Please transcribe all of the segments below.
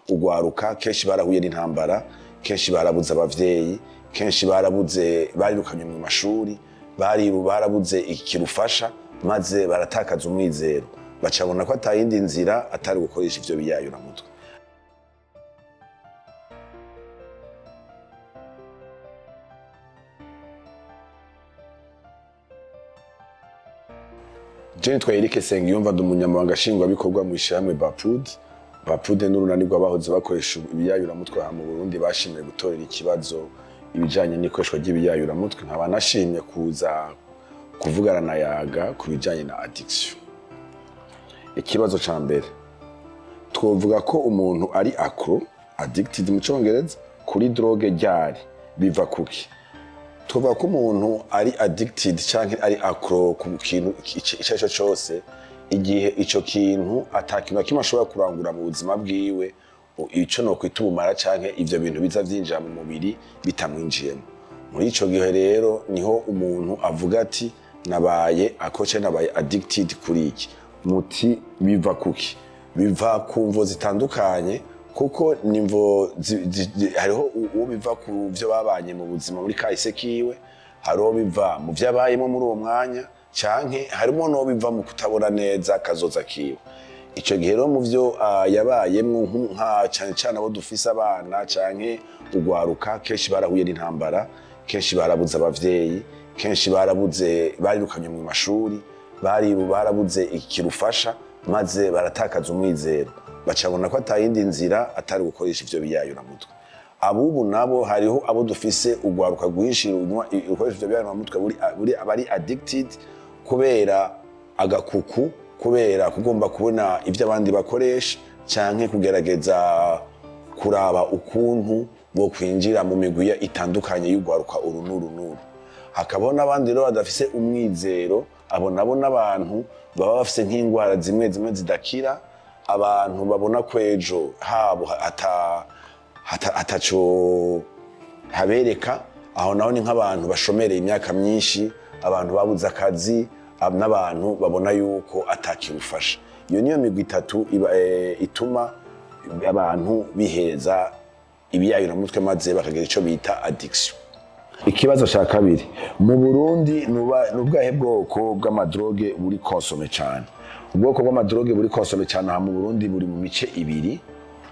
Ugwaruka kenshi barahuye n'intambara, kenshi barabuze abavyeyi, kenshi barabuze, barirukanywe mu mashuri, barabuze ikirufasha, maze baratakaza umwizero, bacabona ko atayindi nzira atari gukoresha ivyo biyayuramutwe. Je nitwa Eric Sengiyumva, ndi umunyamabanga nshingwabikorwa mu ishirahamwe BAPUD. BAPUD n'urunani rw'abahoze bakoresha ibiyayuramutwe aha mu Burundi, bashimiye gutorera ikibazo ibijanye n'ikoreshwa ry'ibiyayuramutwe. Nkaba nashimye kuza kuvugana na Yaga ku bijanye na addiction. Ikibazo ca mbere, twovuga ko umuntu ari accro, addicted mu congereza, kuri drogue ryari, biva kuki? Tuvuga ko umuntu ari addicted canke ari accro ku kintu icyo ari cyo cyose igihe ico kintu ata kintu na kimwe ashobora kurangura mu buzima bwiwe, ico nokwita ubumara canke ivyo bintu biza vyinjira mu mubiri bitamwinjiyemo. Muri ico gihe rero niho umuntu avuga ati nabaye accro canke nabaye addicted kuri iki. Muti biva kuki? Biva ku mvo zitandukanye, kuko nimvo hariho uwo biva ku vyo babanye mu buzima muri kahise kiwe, hariho biva mu vyo abayemo muri uwo mwanya, canke harimo n'uwo biva mu kutabona neza kazoza kiwe. Ico gihe rero mu vyo yabayemwo, nka cane cane abo dufise abana canke ugwaruka, kenshi barahuye n'intambara, kenshi barabuze abavyeyi, kenshi barabuze, barirukanywe mu mashuri, barabuze ikirufasha, maze baratakaza umwizero, bacabona ko atayindi nzira atari gukoresha ivyo biyayuramutwe. Abubu nabo hariho abo dufise ugwaruka rwinshi rukoresha ivyo biyayuramutwe buri abari addicted kubera agakuku, kubera kugomba kubona ivyo abandi bakoresha, canke kugerageza kuraba ukuntu bo kwinjira mu migwi itandukanye y'ugwaruka uru n'uru n'uru. Hakabaho n'abandi rero badafise umwizero, abo nabo n'abantu baba bafise nk'ingwara zimwe zimwe zidakira, abantu babona ko ejo habo ataco habereka. Aho naho ni nk'abantu bashomereye imyaka myinshi, abantu babuze akazi, n'abantu babona yuko atakirufasha. Iyo niyo migwi itatu ituma abantu bihereza ibiyayuramutwe maze bakagira ico bita addiction. Ikibazo ca kabiri, mu Burundi n'ubwahe bwoko bw'amadroge buri consommé cane? Ubwoko bw'amadroge buri consommé cane aha mu Burundi buri mu mice ibiri,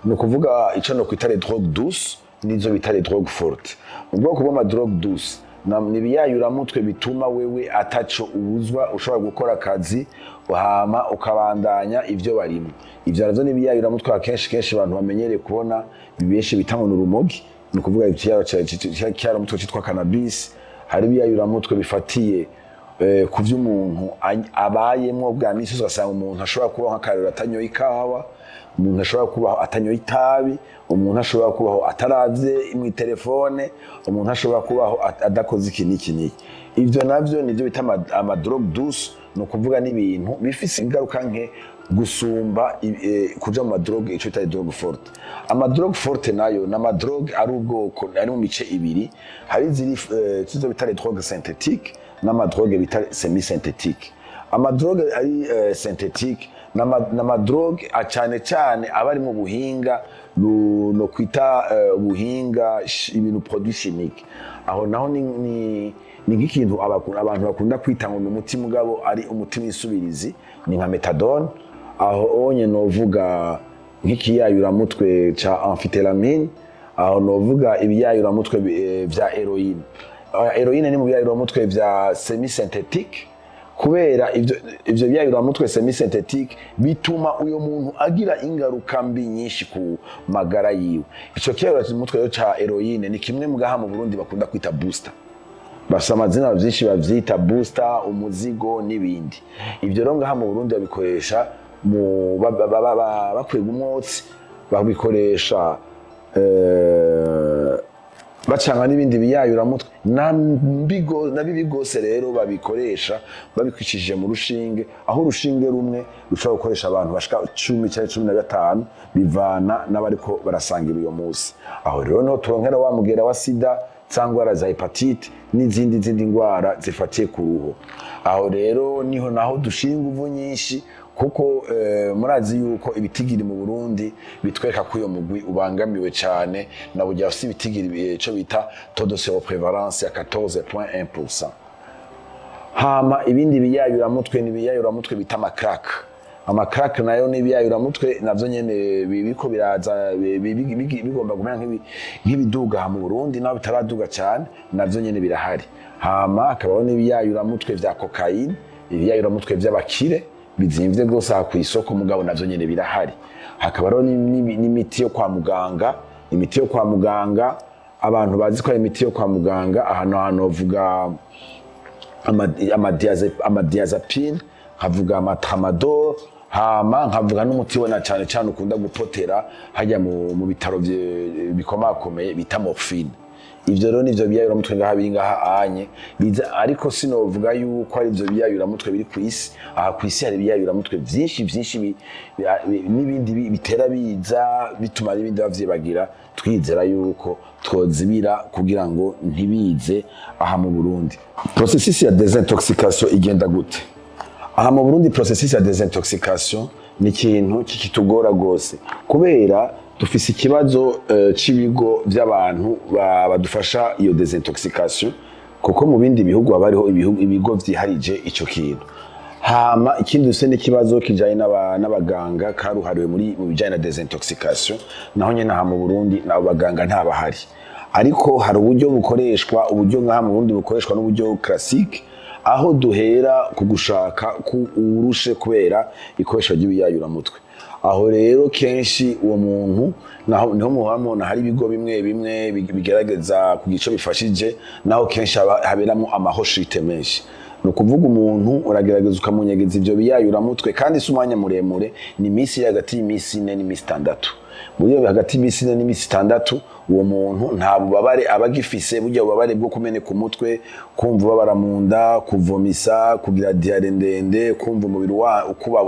ni ukuvuga ico no kwita les drogues douces n'izo bita les drogues fortes. Ubwoko bw'amadrogue douces ni ibiyayuramutwe bituma wewe ataco ubuzwa, ushobora gukora akazi hama ukabandanya ivyo barimo. Ivyo navyo ni ibiyayuramutwe akenshi kenshi abantu bamenyereye kubona, benshi bita ngo ni urumogi, ni ukuvuga ikiyayuramutwe citwa cannabis. Hari ibiyayuramutwe bifatiye ku vyo umuntu abayemwo bwa misi yose, ugasanga umuntu ashobora kubaho nk'akarorero atanyoye ikawa, umuntu ashobora kubaho atanyoye itabi, umuntu ashobora kubaho ataravye mw'itelefone, umuntu ashobora kubaho adakoze iki n'iki n'iki. Ivyo navyo nivyo bita ama drogue douce, ni ukuvuga n'ibintu bifise ingaruka nke gusumba kuja mu madrogue, ico bita drogue forte. Amadrogue forte nayo ni amadrogue ari ubwoko ari mu mice ibiri, hari ziri zizo bita les drogues synthétiques n'amadrogue bita semi synthétique. Amadrogue ari synthétique n'amadrogue cane cane aba ari mu buhinga no kwita ubuhinga ibintu produit chimique. Aho naho ni nk'ikintu abantu bakunda kwita ngo ni umuti, mugabo ari umuti w'isubirizi, ni nka methadone. Aho onye novuga nk'ikiyayuramutwe ca amphétamine, aho novuga ibiyayuramutwe vya heroine. Heroine ni mu biyayuramutwe vya semi synthétique, kubera ivyo biyayuramutwe semi synthétique bituma uyo muntu agira ingaruka mbi nyinshi ku magara yiwe. Ico kiyayuramutwe rero ca heroine ni kimwe mugaha mu Burundi bakunda kwita booster, bafise amazina vyinshi bavyita booster, umuzigo n'ibindi. Ivyo rero ngaha mu Burundi babikoresha mu bakwega umwotsi, babikoresha bacanga n'ibindi biyayuramutwe na bibi gose. Rero babikoresha babikwicishije mu rushinge, aho urushinge rumwe rushobora gukoresha abantu bashika 10 canke 15, bivana n'abariko barasangira uyo munsi. Aho rero niho turonkera wa mugera wa sida cyangwa za hépatite n'izindi zindi ndwara zifatiye ku ruhu. Aho rero niho naho dushinga inguvu nyinshi Kuko murazi yuko ibitigiri mu Burundi bitwereka ko uyo mugwi ubangamiwe cyane, na burya bafise ibitigiri, ico bita taux de séroprévalence ya 14.1%. Hama ibindi biyayuramutwe ni ibiyayuramutwe bita ama crack. Ama crack nayo ni ibiyayuramutwe navyo nyene biriko biraza, bigomba kumera nk'ibiduga aha mu Burundi, naho bitaraduga cyane, navyo nyene birahari. Hama hakabaho n'ibiyayuramutwe vya cocaïne, ibiyayuramutwe vy'abakire bizimvye rwose aha kw'isoko, mugabo navyo nyene birahari. Hakaba rero n'imiti yo kwa muganga. Imiti yo kwa muganga, abantu bazi ko ari imiti yo kwa muganga, ahantu novuga ama diazépine, nkavuga ama tramadol, hama nkavuga n'umuti we na cane cane ukunda gupotera hajya mu bitaro bikomakomeye bita morphine. Ivyo rero nivyo biyayuramutwe ngaha biri ngaha anye biza, ariko sinovuga yuko ari ivyo biyayuramutwe biri kw'isi. Aha kw'isi hari ibiyayuramutwe vyinshi vyinshi n'ibindi bitera biza bituma n'ibindi bavyibagira. Twizera yuko twozibira kugira ngo ntibize aha mu Burundi. Processus ya désintoxication igenda gute aha mu Burundi? Processus ya désintoxication ni ikintu kikitugora gose, kubera dufise ikibazo c'ibigo vy'abantu badufasha iyo désintoxication, kuko mu bindi bihugu haba hariho ibigo vyiharije ico kintu. Hama ikindi dufise n'ikibazo kijanye n'abaganga karuhariwe mu bijanye na désintoxication. Naho nyene aha mu Burundi nabo baganga ntabahari, ariko hari uburyo bukoreshwa. Uburyo ngaha mu Burundi bukoreshwa n'uburyo classique, aho duhera ku gushaka ku urushe kubera ikoreshwa ry'ibiyayuramutwe. Aho rero kenshi uwo muntu naho niho muhora mubona hari ibigo bimwe bimwe bigerageza kugira ico bifashije, naho kenshi haberamwo ama rechutes menshi. Ni ukuvuga umuntu uragerageza ukamunyegeza ivyo biyayuramutwe, kandi si umwanya muremure, ni iminsi iri hagati y'iminsi 4 n'iminsi 6. Muri iyo hagati y'iminsi 4 n'iminsi 6, uwo muntu nta bubabare aba agifise, burya bubabare bwo kumeneka umutwe, kumva ubabara mu nda, kuvomisa, kugira diarrhée ndende, kumva umubiri wa ukuba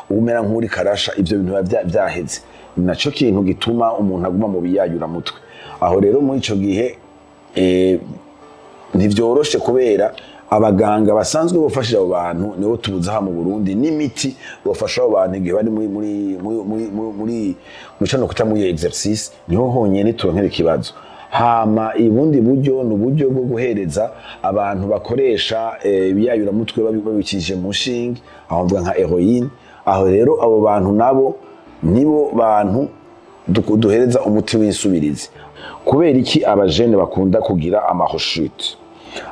umera nk'uri karasha. Ivyo bintu biba vyaheze. Ni naco kintu gituma umuntu aguma mu biyayuramutwe. Aho rero muri ico gihe ntivyoroshe, kubera abaganga basanzwe bafasha abo bantu nibo tubuze aha mu Burundi, n'imiti bafasha abo bantu igihe bari muri cano kuta muri exercice, niho honyene turonkera ikibazo. Hama ubundi buryo ni uburyo bwo guhereza abantu bakoresha ibiyayuramutwe babicishije mu nshinge, aho mvuga nka héroïne. Aho rero abo bantu nabo nibo bantu duhereza umuti w'insubirizi. Kubera iki abajene bakunda kugira ama rechutes?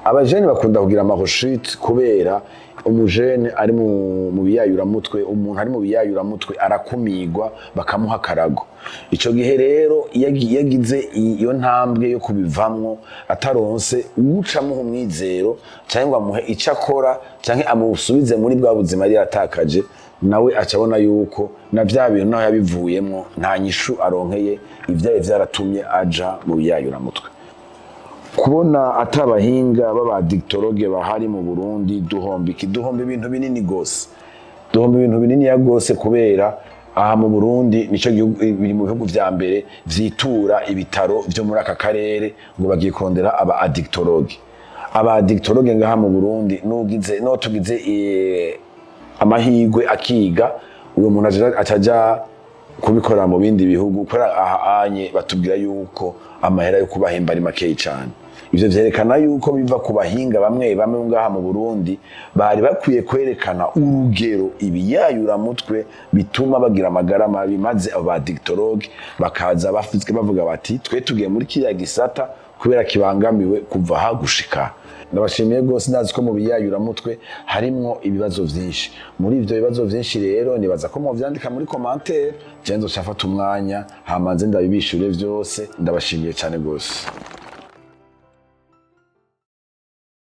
Abajene bakunda kugira ama rechutes kubera umujene ari mu biyayuramutwe, umuntu ari mu biyayuramutwe arakumigwa, bakamuha akarago. Ico gihe rero iyo agize iyo ntambwe yo kubivamwo, ataronse uwucamuha umwizero cyangwa ngo amuhe ico akora cyangwa amusubize muri bwa buzima yari yaratakaje, nawe aca abona yuko na vya bintu naho yabivuyemwo nta nyishu aronkeye ivyari vyaratumye aja mu biyayuramutwe. Kubona atabahinga b'aba addictologues bahari mu Burundi, duhomba iki? Duhomba ibintu binini gose, duhomba ibintu binini ya gose, kubera aha mu Burundi nico gihugu biri mu bihugu vya mbere vyitura ibitaro vyo muri aka karere ngo bagiye kurondera aba addictologues. Aba addictologues ngaha mu Burundi, nugize no tugize amahirwe akiga, uwo muntu acaja kubikora mu bindi bihugu, kubera aha anye batubwira yuko amahera yo kubahemba ari makeyi cane. Ivyo vyerekana yuko biva ku bahinga bamwe bamwe ngaha mu Burundi bari bakwiye kwerekana urugero ibiyayuramutwe bituma bagira amagara mabi, maze abo ba addictologues bakaza bafuzwe bavuga bati: "Twe tugiye muri kiriya gisata kubera kibangamiwe kuva aha gushika." Ndabashimiye rwose. Ndazi ko mu biyayuramutwe harimwo ibibazo vyinshi. Muri ivyo bibazo vyinshi rero, nibaza ko muvyandika muri commentaire, je nzoca mfata umwanya hama nze ndabibishure vyose. Ndabashimiye cane rwose.